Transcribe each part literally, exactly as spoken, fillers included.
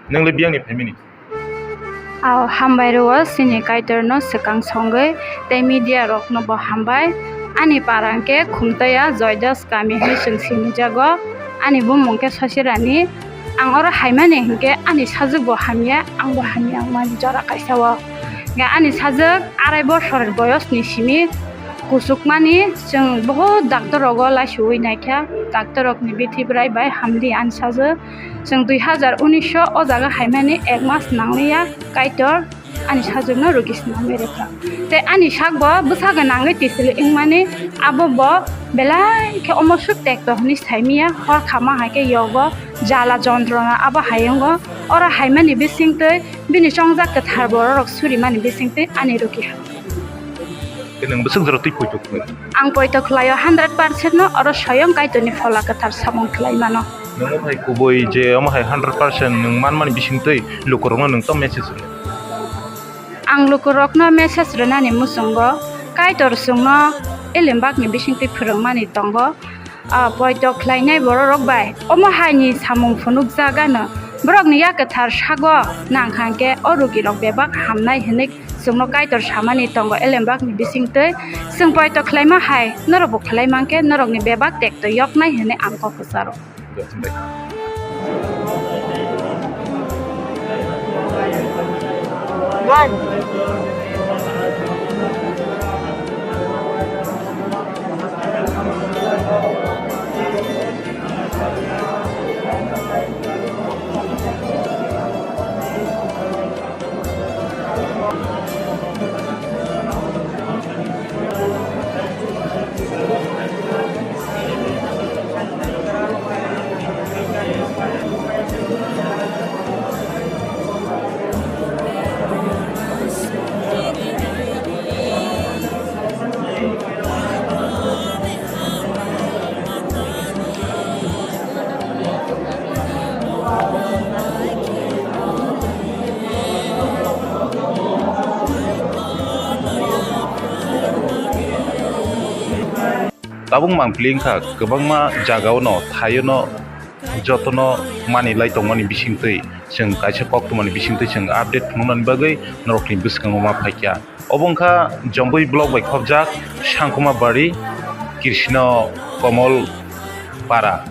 Nwng le biyang ni phaimani? Ao hambai rwo chini Kaitor no swkang songwi tei media rok no bo hambai. Ani para hwnkhe Khumtaya Joydas kami hinwi chwng sinijago. Ani bumung khe Sosirani. Ang oro haimani hinkhe ani sajwk bo hamya, ang bo hamya wngmani jora kaisa o. Hwnkhe ani sajwk arai bosor boyos ni simi kuchukmani chwng bohut doctor rogo laisuwi naikha, doctor rokni bithi bwrai bai hamdi ani sajwk. Chwng dui hazar unis o o jaga haimani ek mas nangliya, Kaitor ani sajwkno rugi swnamwi rwkha. Tei ani sakbo bwsakhe nangwi tisili wngmani abo bo belai khe omo suk tekto hwnwi saimanya, hor khama hai khe yogo jala jontrona abo hayungo. Oro haimani bisingtwi bini chongjak kwthar bororok surimani bisingtwi ani rugi ha. Tei nwng bwswk jora twi poito khlai? Ang poito khlaio hundred percent no, oro soyong Kaitorni phola kwthar samung khlai mano. Nwng omo hai kubui je omo hai hundred percent nwng manmani bisingtwi lukurokno nwng tamo message rw? Ang lukurokno message rwnani muchungo Kaitor chwngno Elembakni bisingtwi phwrwngmani tongo. Ah, poito khlainai bororok bai omo haini samung phunukjagano, borokni yak kwthar sago nangkha hwnkhe o rugirok bebak hamnai hwnwi chwngno Kaitor samani tongo Elembakni bisingtwi. Chwng poito khlaima hai norokbo khlai mankhe norokni bebak tekto yoknai hwnwi ang kok kwcharo. Tabuk mangpili wngkha kwbangma jagao no, thaio no, jotono manwi lai tongmani bisingtwi chwng kaisa koktwmani bisingtwi chwng update phunuknani bagwi norokni bwskango ma phaikha. Obo wngkha Jombui block bai khopjak Sangkuma Bari, Krishna Komol Para.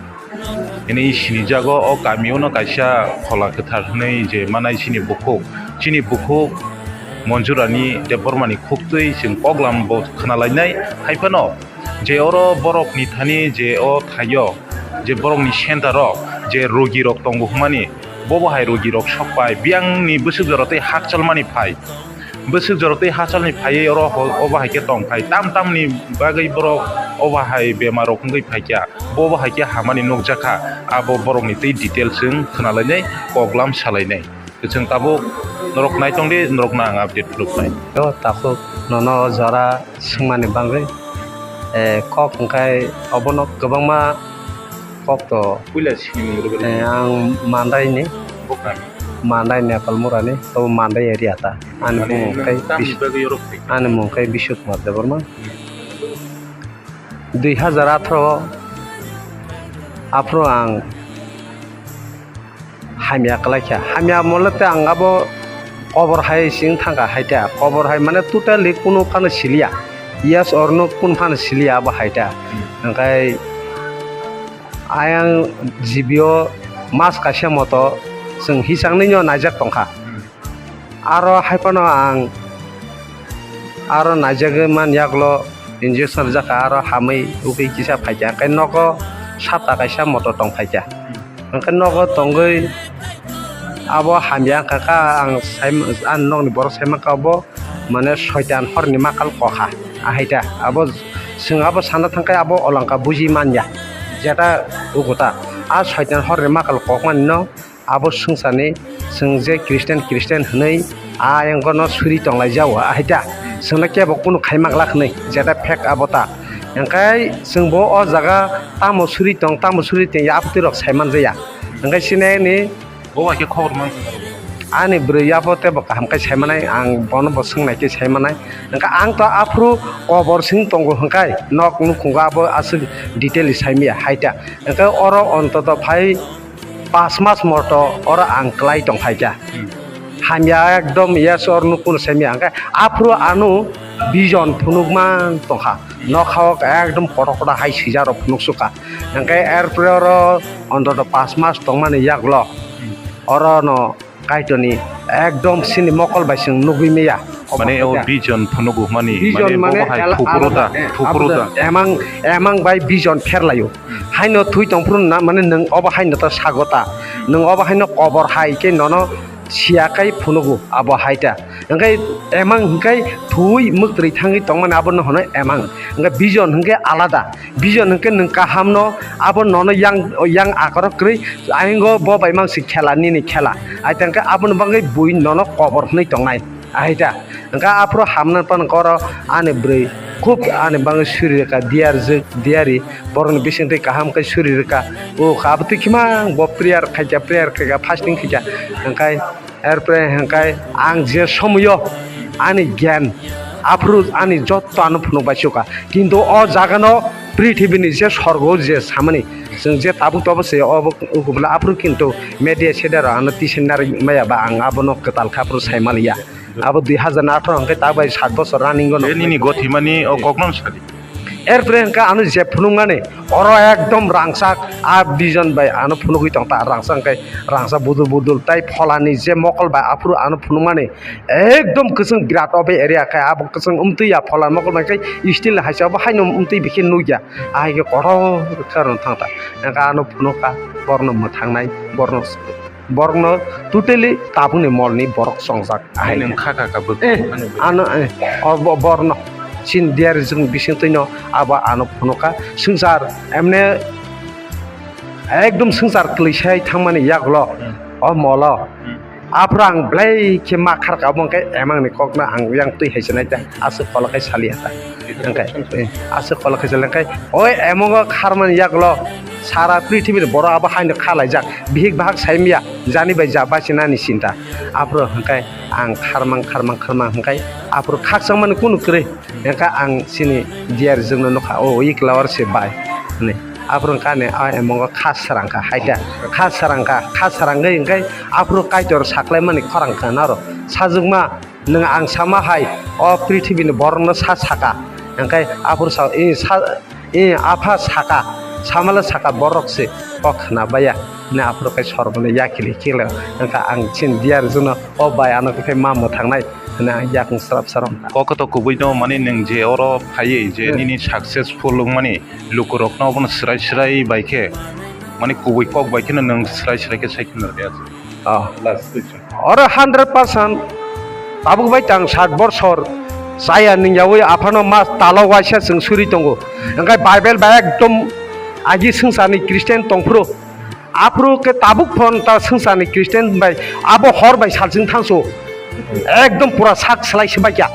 Hwnwi sinijago o kamio no kaisa phola kwthar hwnwi je manai chini bukhuk, chini bukhuk Monjurani Debbarmani khuktwi chwng koklam bo khwnalainai. Haiphano je oro borokni thani je o thaio je borokni center o je rugirok tongo hwnmani, bobo hai rugirok sok pai biyangni bwswk jora tei hakchalmani phai. Bwswk jora tei hachalni phaiwi oro ho-, obo hai khe tong phai. Tam tamni bagwi borok obo hai bemar rok wngwi phai kha. Bo obo hai khe hamani nukjak kha. Abo borokni tei details chwng khwnalainai, koklam salainai. Chwng tabuk norok naitong di, norokno ang update phunuknai. O takhuk nono jora swngmani bagwi, eh, kok hwnkhe obono kwbangma kok to, puila sini mungwi rwgwi. Eh, ang Mandai ni. Boknani? Mandai Nepal Murani, to Mandai area ta. Ani mane bumung khe tamni bis-, bagwi yorok thwi? Ani mung khe Bishnu Kumar Debbarma. Hmm. Dui hazar atharo aphuru ang hamya kwlai kha. Hamya mole te ang abo kobor hai sing thangkha hai ta. Kobor hai mane totally kunu phano siliya. Yes or no kunu phano siliya abo hai ta. Hmm. Hwnkhe ayang G B o mas kaisa moto chwng hisang nini o naijak tongkha. Hmm. Aro hai phano ang aro naijagwi man yaklo injection rijak kha, aro hamwi ugwi kisa phaikha, hwnkhe nogo sapta kaisa moto tong phaikha. Hwnkhe nogo tongwi abo hamya wngkha kha, ang sai, ani nokni borok sai mankha obo mane soitan horni makal kokha, ahaita abo chwng abo sana thangkhe abo olangka buji manya jeta uguta a soitan horni makal kokmani no. Abo swngcharni chwng je Christian, Christian hwnwi a ayang no suri tonglaijao, ahaita chwngno kebo kunu khaimak lak hwnwi, jeta fake abo ta. Hwnkhe chwngbo o jaga tamo suri tong, tamo suri tong ya, abotwi rok saiman jaya. Hwnkhe sinai ni bo bai khe khobor man ani bwrwi abo tebo kaham khe saimanai, ang bono bo swngnai khe saimanai. Hwnkhe ang to aphuru kobor sing tongo hwnkhe nok nukhungo abo aswk detail saimaya haita. Hwnkhe oro ontoto phai pas mas morto oro ang klai tongkhaikha. Hamya ekdom yes or no kuno saimya, hwnkhe aphuru ano vision phunukma tongkha. Nokha o ekdom kotor kotor hai swijak rok phunuk sukha. Hwnkhe erpore oro ontoto pas mas tongmani yagulo oro no Kaitorni ekdom chini mokol bai chwng nugwi maya. Mane o vision phunugo hwnmani, vision mane mane bobo hai el-, thupuru da, alada, eh, thupuru da. Emang, emang bai vision pherlaio. Haino thui tongphuru na, mane nwng obo haino ta sago ta. Nwng obo haino kobor hai khe nono siya kai phunugo abo hai ta. Hwnkhe emang hwnkhe thui mwktwi thangwi tongmani abono hwno emang. Hwnkhe vision hwnkhe alada. Vision hwnkhe nwng kahamno abo nono yang, yang akorok kwrwi, ayang bo bai mang si khela, nini khela. Ai tangkhe aboni bagwi bui nono kobor hwnwi tongnai. Ahai ta. Hwnkhe aphuru hamna phano koro ani bwrwi khub ani bagwi suri rwkha, diyar jwk, diyari borokni bisingtwi kaham khe suri rwkha. O kha abo twi khimang bo prayer khaikha, prayer khaikha, fasting khaikha. Hwnkhe Erpore hwnkhe ang je somoyo ani gyan aphuru ani jotto ano phunuk bai sukha. Kintu o jagano prithibini je sorgo je samani chwng je tabuk tobo se obo ukubla aphuru kintu media sedaro ano tisi narwk maya ba ang abono kwtal kha aphuru sai maliya. Abo dui hazar atharo hwnkhe ta bai sat bosor running o. Je nini gothimani o kokno sadi. Erpore hwnkhe ano je phunukmani, oro ekdom rangchak, a vision bai ano phunugwi tong ta, rangchak hwnkhe rangchak budul budul, tai pholani je mokol bai aphuru ano phunukmani, ekdom kwchwng birat o bai area khe abo kwchwng wngtwi ya phola mokol bai khe steel hai se, obo haino wngtwi bikhe nukya, ahai khe kotor khe rwng thang ta, hwnkhe ano phunukha, borno mwthangnai, borno. Borokno totally tabukni molni borok chongjak. Ahai nwng kha kha kha bwk. Eh, ano, eh, o bo-, borno chini diyar jwng bisingtwino abo ano phunukha. Swngchar emne ekdom swngchar kwlwisai thangmani yagulo. Hmm. O molo. Hmm. Aphuru ang belai khe ma kharkha, obo hwnkhe emangni kokno ang yang twi hai se nai ta. Aswk pholok khe saliya ta. Hwnkhe, eh, aswk pholok khe saliya hwnkhe, oi emongo kharmani yagulo sara prithibini borok abo haino khalaijak. Bihik bahak saimya, jani bai ja bachinani chinta. Aphuru hwnkhe ang kharmang, kharmang, kharmang hwnkhe aphuru khakchangmani kunu kwrwi. Hwnkhe ang chini diyar jwngno nukha, o ikla or se bai hwnwi. Aphuru hwnkhe ani a emongo kha srangkha, hai ta kha srangkha, kha srangwi hwnkhe aphuru Kaitor saklaimani khorang kha naro. Sajwkma Nwng ang sama hai o prithibini borokno sa saka, hwnkhe aphuru sa, i sa, i apha saka, samala saka borok se kok khna baya, hwnwi aphuru khe sormani yakili kile, hwnkhe ang chini diyar jwngno o bai ano khe ma mwthangnai hwnwi ang yakung srap srap. Kok to kubui no mani nwng je oro phaiwi je Hmm. nini successful wngmani lukurokno obono swrai swrai bai khe mani kubui kok bai kheno nwng swrai swrai khe sai khna rwdi. Oh. Last question. Oro hundred percent tabuk bai tang sat borsor chaya ningyawi aphano mas talo waisa chwng suri tongo. Hwnkhe Bible bai ekdom agi swngcharni Christian tongphuru. Aphuru khe tabuk phon ta swngcharni Christian bai abo hor bai salsing thangsu. Ekdom pura sak slai se baikya.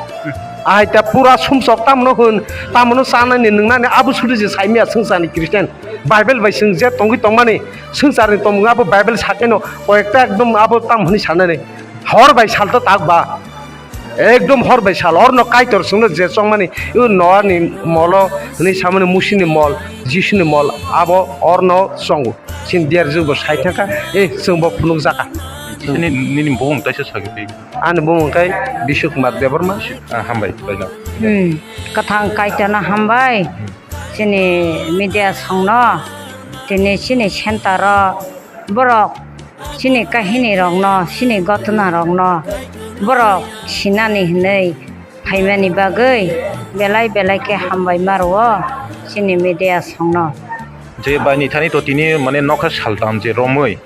Ahai ta pura sumsok tamno hwn, tamno chanani nwngnani abo suri je saimya swngcharni Christian. Bible bai chwng je tongwi tongmani, swngcharni tongmung abo Bible sakeno koyekta ekdom abo tam hwnwi sanani. Hor bai sal to tak ba. Ekdom hor bai sal. Orno Kaitor chwngno je chongmani, o Noani molo hwnwi samani Musini mol, Jisuni mol, abo orno chongo. Chini diyar jwk bo sai thangkha, eh, chwng bo phunukjakha. Nini, nini bumung taisa sagwi twi. Ani bumung khe Bishu Kumar Debbarma. Ah, hambai, baino. Hmm, kwthang Kaitorno hambai. Hmm. Chini media songno, tini chini center o borok chini kahini rokno, chini gotna rokno borok sinani hinwi phaimani bagwi belai belai khe hambai ma rwo chini media songno. Je baini thani to tini mane nokha saltam je romwi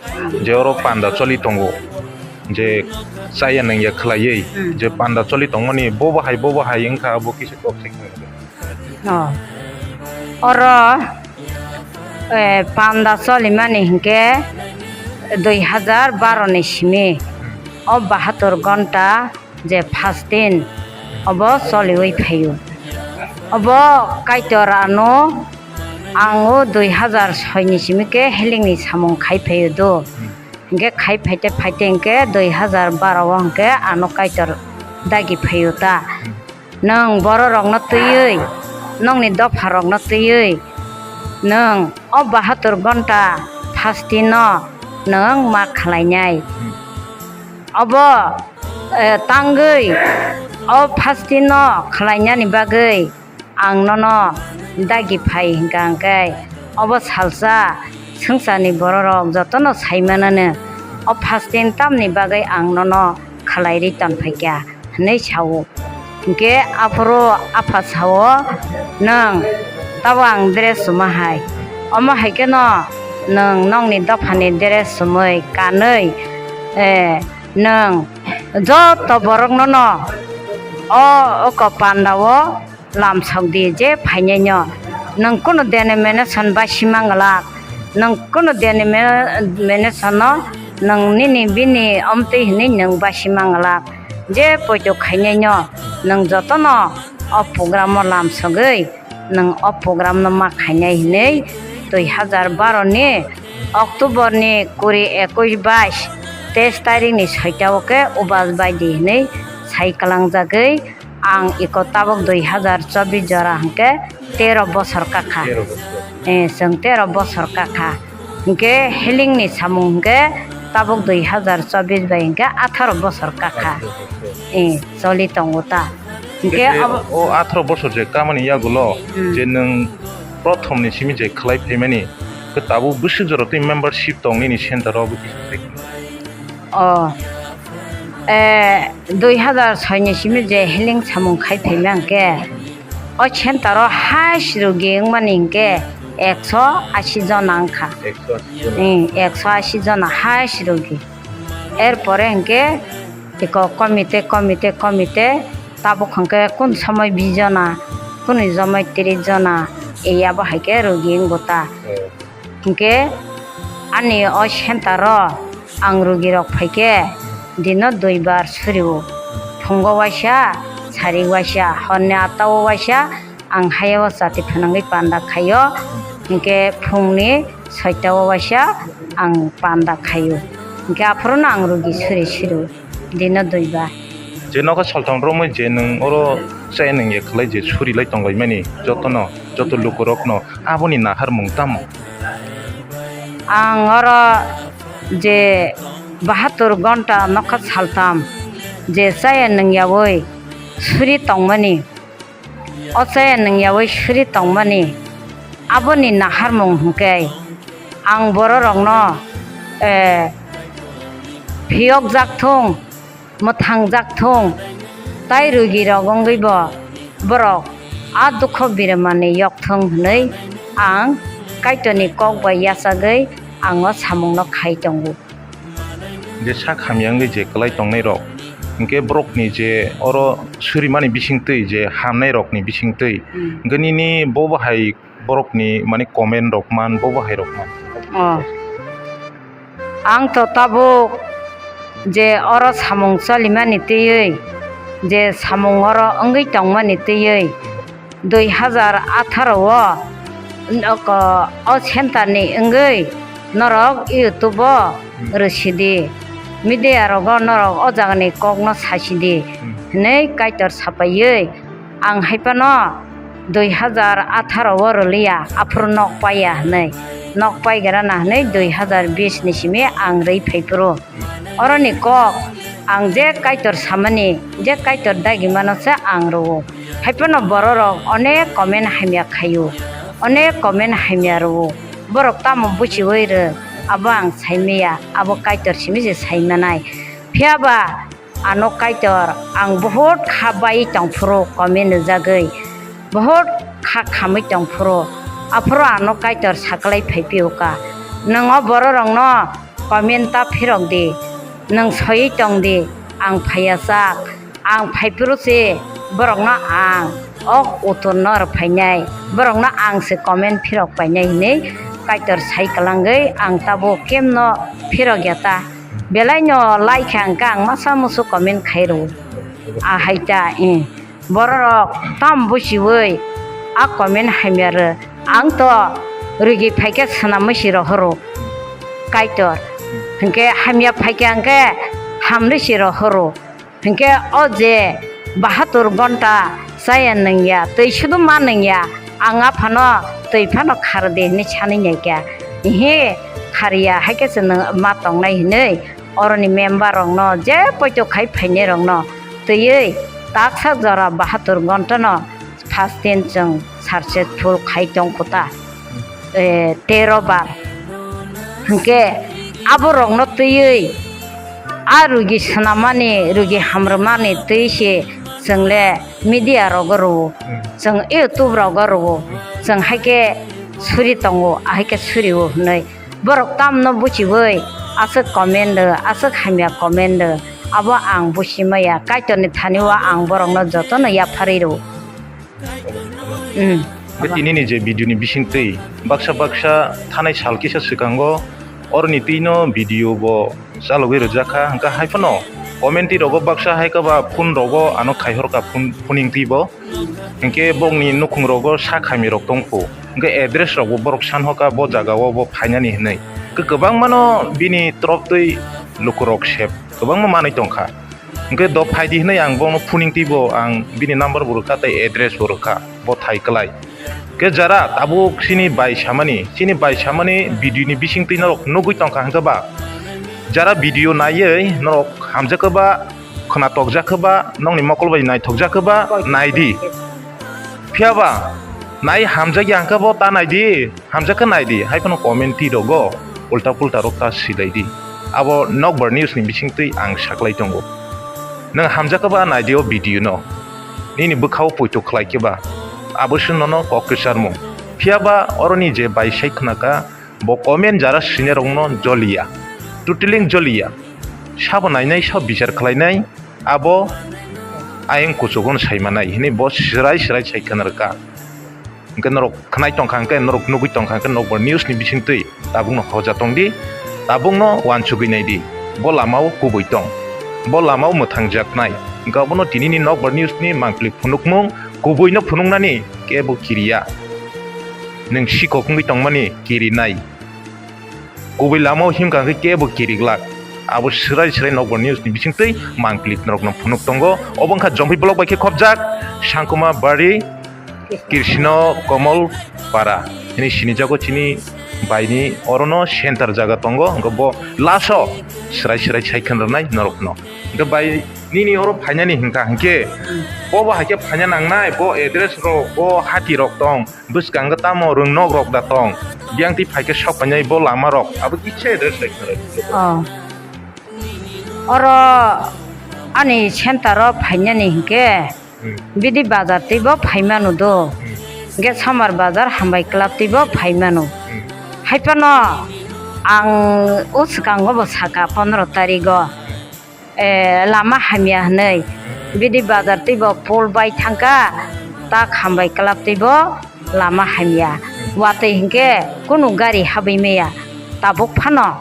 je oro panda choli tongo, je chaya nangya khwlaiwi, hmm, je panda choli tongmani bobo hai bobo hai wngkha abo kisa kok se khna rwdi. Oh. Oro, eh, panda cholimani hinkhe dui hazar baro ni simi. O bahatur gonta je fasting obo choliwi phaio. Obo Kaitor ano ang o dui hazar soi ni simi khe healing ni samung khai phaio do. Hinkhe khai phaite phaite hinkhe dui hazar baro o hinkhe ano Kaitor dagi phaio ta. Nwng bororokno twiwi, nokni dopharokno twiwi, nwng o bahatur gonta fasting no nwng ma khlainai. Obo, eh, tangwi o fasting no khlainani bagwi ang nono dagi phai hwnkha hwnkhe obo salsa swngcharni bororok jotono saimanano o fasting tamni bagwi ang nono khlairwi tonphaikha. Hwnwi sao. Hinkhe aphuru apha sao, "Nwng tabo ang dress chuma hai, omo hai kheno nwng nokni dophani dress chumui kanwi, eh, nwng joto boroknono o oko pandao lamsok di je phainaino. Nwng kunu denomination basi manglak, nwng kunu denomination no nwng nini bini omtwi hwnwi nwng basi manglak." Je poito khainaino nwng jotono o program o lamsogwi nwng o program no ma khainai hinwi dui hazar baro ni October ni kuri, ekush, bais, teis tarik ni soita o khe ubas bai di hinwi sai kwlangjagwi ang iko tabuk dui hazar chobbish jora hwnkhe tero bosor kakha. Tero bosor. Eh, chwng tero bosor kakha. Hinkhe healing ni samung hinkhe tabuk dui hazar chobbish bai hinkhe atharo bosor kakha. Atharo bosor. Eh, choli tongo ta. Hinkhe Hinkhe abo o atharo bosor je kamani yagulo Hmm. je nwng prothom ni simi je khlai phaimani, khe tabuk bwswk jora twi membership tong nini center o? O, eh, dui hazar soi ni simi je healing samung khai phaima hinkhe, o center o hash rogi wngmani hinkhe ekso ashi jona wngkha. Ekso ashi jona. Hmm, ekso ashi jona hash rogi. Er pore hinkhe eko komite, komite, komite, tabuk hinkhe kun somoi bish jona, kunu somoi tris jona, e abo hai khe rogi wngbo ta. Hmm. Hinkhe ani o center o ang rugirok phaikhe dino duibar surio. Phungo waisa, sari waisa, horni atta o waisa ang hayao chati phwnangwi panda khaio. Hinkhe phungni soita o waisa ang panda khaio. Hinkhe aphuru no ang rugi suri suru dino duibar. Je nokha saltham romwi je nwng oro chaya nwngya khlai je suri lai tonglaimani jotono, joto lukurokno, aboni naharmung tamo? Ang oro je bahatur gonta nokha saltham je chaya nwngyawi suri tongmani, o chaya nwngyawi suri tongmani, aboni naharmung hwnkhe ang bororokno, eh, phiyokjak thung, mwthangjak thung, tai rugirok wngwibo borok a dukho birimani yok thung hwnwi ang Kaitorni kok bai yachagwi ang o samungno khai tongo. Je sak hamya wngwi je kwlai tongnairok, hinkhe borokni je oro surimani bisingtwi je hamnairokni bisingtwi, Hmm. hinkhe nini bo bahai borokni mani comment rok man, bo bahai rok man. Oh. Ang to tabuk je oro samung cholimani twiwi, je samung oro wngwi tongmani twiwi, dui hazar atharo o, oko, o center ni wngwi norok YouTube o Hmm. rwsidi, media rogo norok o jagani kokno sasidi Hmm. hinwi Kaitor sapaiwi, ang hai phano dui hazar atharo o rwliya, aphuru nok paiya hinwi, nok paigrana hinwi dui hazar bish ni simi ang rwi phaiphuru. Oroni kok ang je Kaitor samani, je Kaitor dagimano se ang rwo. Haiphano bororok onek comment hamya khaio, onek comment hamya rwo. Borok tamo buchiwi rw, abo ang saimaya, abo Kaitor simi se saimanai. Phiyaba ano Kaitor ang bohot kha bai tongphuru comment rwjagwi, bohot kha khamwi tongphuru. Aphuru ano Kaitor saklai phaiphiyokha, "Nwng o bororokno comment ta phirok di, nwng soiwi tong di, ang phaiya sak." Ang phaiphuru se borokno ang o utorno rwphainai, borokno ang se comment phirok painai hinwi Kaitor sai kwlangwi ang tabuk kemno phirok ya ta. Belaino lai kha hwnkhe ang masa musu comment khai rw. Ahai ta, eh. Bororok tam buchiwi a comment hamya rw. Ang to rwgwi phaikhe swnamwi si rohoro Kaitor. Hinkhe hamya phaikhe hwnkhe hamrwi si rohoro. Hinkhe o je bahatur gonta chaya nwngya, twi sudu ma nwngya, ang aphano twi phano khardi hinwi sanwi naikha. Ihi Khariya hai khe chwng ma tongnai hinwi oroni member rokno je poito khai phainai rokno twiwi taksa jora bahatur gonta no first din chwng successful khai tong kho ta, eh, tero bar. Hinkhe abo rokno twiwi a rugi swnamani, rugi hamrwmani twi se chwng le media rogo rwo, chwng YouTube rogo rwo, chwng hai khe suri tongo, ahai khe suri o hwnwi. Borok tamno buchiwi aswk comment rw, aswk hamya comment rw, abo ang buchi maya. Kaitorni thani o ang borokno jotono yapharwi rw. Hmm. Hwnkhe tinini je video ni bisingtwi baksa baksa thanai sal kisa swkango oroni twino video bo chalogwi rwjak kha, hwnkhe hai phano comment rogo baksa hai khe ba phone rogo ano khaihor kha phone, phoning twi bo. Hinkhe bokni nukhung rogo sak hamya rok tong kho. Hinkhe address rok bo borok san hoka bo jaga o bo phainani hinwi. Hinkhe kwbangma no bini torop twi lukurok sep kwbangma manwi tong kha. Hinkhe do phaidi hinwi ang bono phoning twi bo ang bini number bo rwkha tei address bo rwkha bo thai kwlai. Hinkhe jara tabuk chini bai samani, chini bai samani video ni bisingtwi norok nugwi tong kha hinkhe ba jara video naiwi norok hamjakhe ba khwna tokjak khe ba, nokni mokol bai naithokjak khe ba, nai di. Phiya ba, nai hamjak ya hwnkhe bo ta nai di, hamjak khe nai di, hai phano comment twi rogo ulta pulta rok ta silai di. Abo Nokbar News ni bisingtwi ang saklai tongo. Nwng hamjak khe ba nai di o video no. Nini bwkha o poito khlai khe ba, abo se nono kok kwcharmung. Phiya ba oroni je bai sai khna kha, bo comment jara sini rok no joliya. Totally joliya. Sabo nainai, sabo bichar khlainai, abo ayang kuchugo no sai manai hinwi bo swrai swrai sai khna rwkha. Hinkhe norok khnai tong kha, hinkhe norok nugwi tong kha, hinkhe Nokbar News ni bisingtwi tabukno hoja tong di, tabukno uansugwi nai di. Bo lama o kubui tong, bo lama o mwthangjaknai. Hinkhe abono tinini Nokbar News ni mangpili phunukmung kubuino phunuknani kebo kiriya. Nwng sikok wngwi tongmani kirinai. Kubui lama o himkha hwnkhe kebo kiriglak. Abo swrai swrai Nokbar News ni bisingtwi mangpili norokno phunuk tongo. Obo wngkha Jompi block bai khe khopjak Sangkuma Bari, Kirsino Komol Para hinwi sinijago chini baini orono center jaga tongo. Hwnkhe bo last o swrai swrai sai khna rwnai norokno. Hwnkhe bai nini oro phainani hwnkha hwnkhe bo bo hai khe phaina nangnai, bo address rok, bo hati rok tong. Bwskango tamo rwng nok rok da tong, biyang twi phai khe sok painai bo lama rok, abo kisa address lai khe. Oh. Oro ani center o phainani hinkhe Hmm. Bidi bazar twi bo phaimano do. Hmm. Hinkhe Samar bazar Hambai Club twi bo phaimano. Hmm. Hai phano ang o swkango bo saka pondro tarigo. Eh, lama hamya hwnwi. Bidi bazar twi bo pol bai thangkha, tak Hambai Club twi bo lama hamya. Watwi hinkhe kunu gari habwi maya. Tabuk phano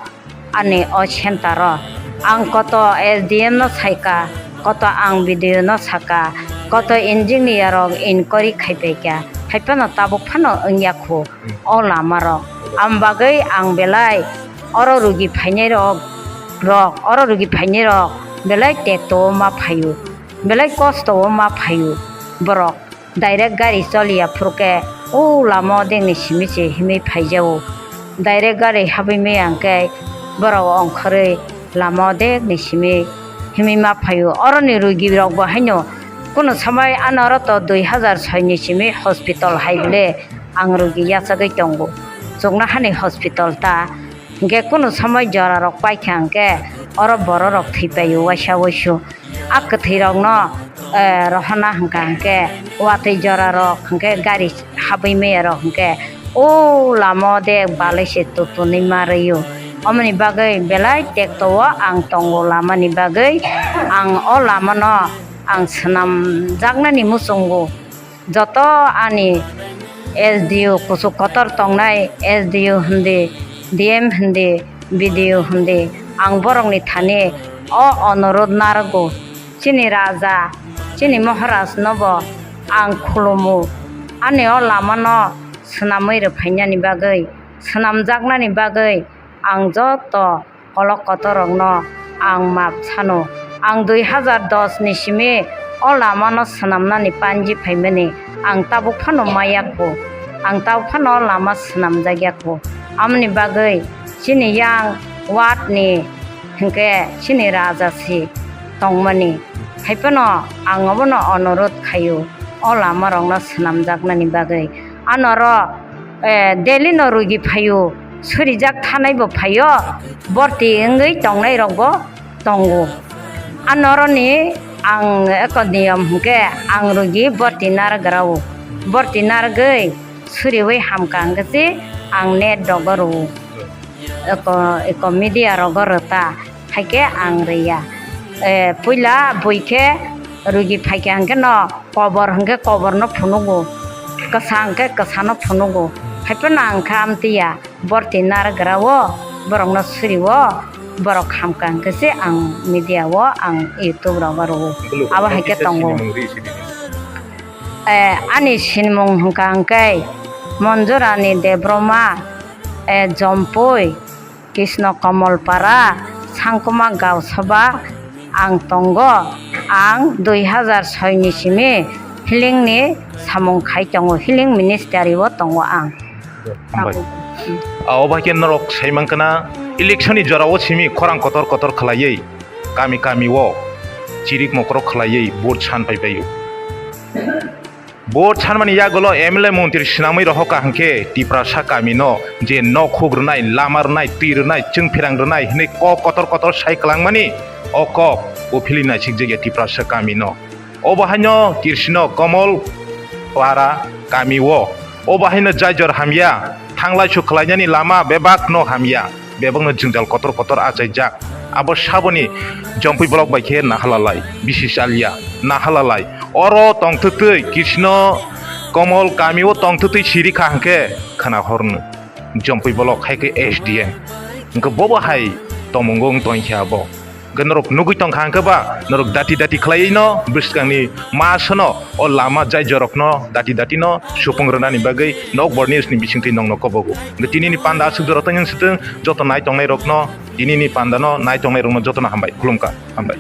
ani o center o ang koto S D M no saikha, koto ang B D O no saka, koto engineer rok inquiry khaipaikha. Hai phano tabuk phano wngya khu. O lama rok. Am bagwi ang belai oro rugi phainai rok, rok, oro rugi phainai rok belai tekto o ma phaio, belai kosto o ma phaio borok. Direct gari choliya phuru khe o lama o dengni simi se himwi phaijao. Direct gari habwi maya hwnkhe borok ongkhorwi lama o degni simi himwi ma phaio. Oroni rugi rok bo haino kunu somoi ano oro to dui hazar soi ni simi hospital hai bole ang rugi yachagwi tongo. Chuknohani hospital ta hinkhe kunu somoi jora rok paikha hinkhe oro borok rok thwi paio waisa waisu. A kwthwi rokno, eh, rohorna hwnkha hinkhe watwi jora rok hinkhe gari habwi maya rok hinkhe o lama o de balai se tutunwi ma rwio. Omoni bagwi belai tekto o ang tongo lamani bagwi. Ang o lama no ang swnamjaknani muchungo joto ani S D O kuchuk kotor tongnai, S D O hindi, D M hindi, B D O hindi, ang borokni thani o onorot narwgo. Chini raja, chini moharaj nobo ang khulumu. Ani o lama no swnamwi rwphainani bagwi, swnamjaknani bagwi ang joto kolok kotor rokno ang map sano. Ang dui hazar dos ni simi o lama no swnamnani panji phaimani ang tabuk phano maya kho. Ang tabuk phano o lama swnamjakya kho. Amoni bagwi Chini yang ward ni hwnkhe chini raja si tongmani. Haiphano ang obono onorot khaio, o lama rokno swnamjaknani bagwi. Anoro, eh, daily no rugi phaio, surijak thanai bo phaio, borti wngwi tongnai rok bo tongo. Anoroni ang eko niyom hwnkhe ang rugi borti narwgrao. Borti narwgwi suriwi hamkha hwnkhe se ang net dogo rwo. Eko, eko media rogo rwta, haikhe ang rwya. Eh, puila bui khe rugi phaikha hwnkhe no kobor hwnkhe koborno phunugo, kwsa hwnkhe kwsano phunugo. Haiphano ang kha amtwiya. Borti narwgrao borokno suriwo, borok hamkha hwnkhe se ang media o, ang YouTube rogo rwo. Abo hai khe tongo. Eh, ani sinimung hwnkha hwnkhe Monjurani Debbarma, eh, Jompui, Krishna Kamalpara, Sangkuma Gausaba, ang tongo, ang dui hazar soi ni simi healing ni samung khai tongo, healing ministry o tongo ang. Hambai. Ah, obo hai khe norok sai mankha na, election ni jora o simi khorang kotor kotor khlaiwi kami kami o chirik mokrok khlaiwi vote san pai pai o. Bo sanmani yagulo M L A montri swnamwi rohorkha hwnkhe Tiprasa kamino je nok huk rwnai, lama rwnai, twi rwnai, chwng pherang rwnai hwnwi kok kotor kotor sai kwlangmani, o kok uphilwi naisikjakya Tiprasa kamino. Obo haino Kirsino Komol Para kamio obo haino jaijor hamya, thanglai su khlainani lama bebakno hamya. Bebakno jwngjal kotor kotor achaijak. Abo saboni Jompui block bai khe nahalalai, bisi chalia, nahalalai. Oro tongthwtwi Krishno Komol kamio tongthwtwi siri kha hwnkhe khna horno. Jompui block hai khe S D M. Hwnkhe bobo hai tomungo wng tongkhe abo. Hwnkhe norok nugwi tongkha hwnkhe ba, norok dati dati khlaiwi no bwskangni masano o lama jai jorokno dati dati no supung rwnani bagwi Nokbar News ni bisingtwi nokno kobogo. Hwnkhe tinini panda aswk jora tongwng swtwng, joto nai tongnai rokno, tinini panda no nai tongnai rokno jotono hambai, khulumkha, hambai.